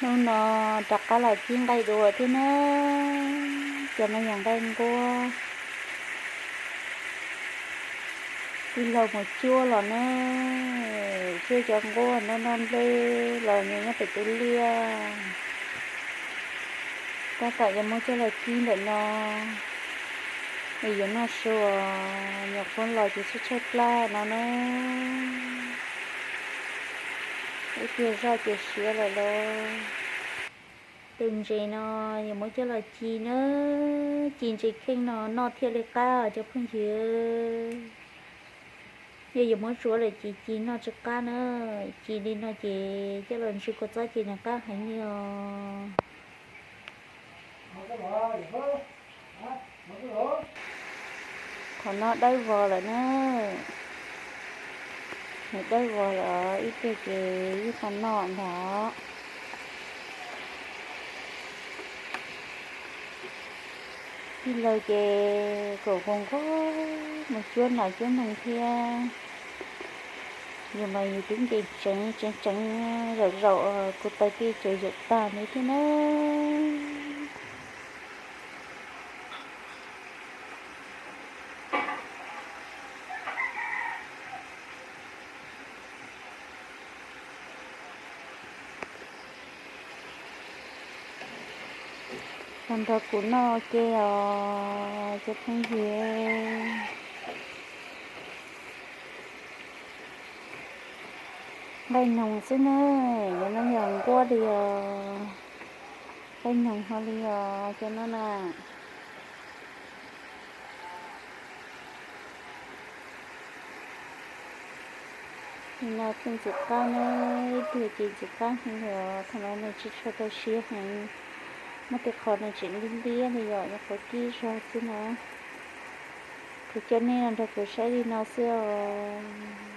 Hnub no rov qab los cig nqaij dua thiab na. Cov no yog nqaij nquab. Tij laug mus cuab los na, cuab cov nquab noj noj nplej los nyob nyob pem tej liaj. Tab tom yuav muab coj los cig ntawm no, es yuav noj su, nyuam qhuav los ces tshaib tshaib plab no na. Ib pliag zoj ces siav lawm lauj. Tus ntses no yuav muab coj los ci na, ci ntses kheej no noj thiaj li qab os cov phooj ywg. Yog yuav muab tsuav lawm ces ci noj tsis qab na, ci li no ces coj los ntsis kua txob ces nws qab heev li os. Qhov no dawb vog lawm na, nws dawb vog lawm ib pliag ces yeej tau noj ntag. Tij laug ces kom nquag nquag mus cuab nas cuab noog thiab. Yus mas yus twb nce tseev tseev tseev zaum zaum kuv taw pij tsev zaum tag li thiab na. Los nrog kuv noj ua ke os cov phooj ywg. Nqaij noog xwb na, cov no yog nquab li os. Nqaij noog ho li os cov no na. Li no thiaj ntxim qab na, ib pliag ces ntxim qab heev li os. Thaum no nws tsis tshua tau siav heev, muaj tej qho nws tseem liab liab li yom, yog qhov kib zog xwb na. Kuv coj nej los nrog kuv saib li no xwb os.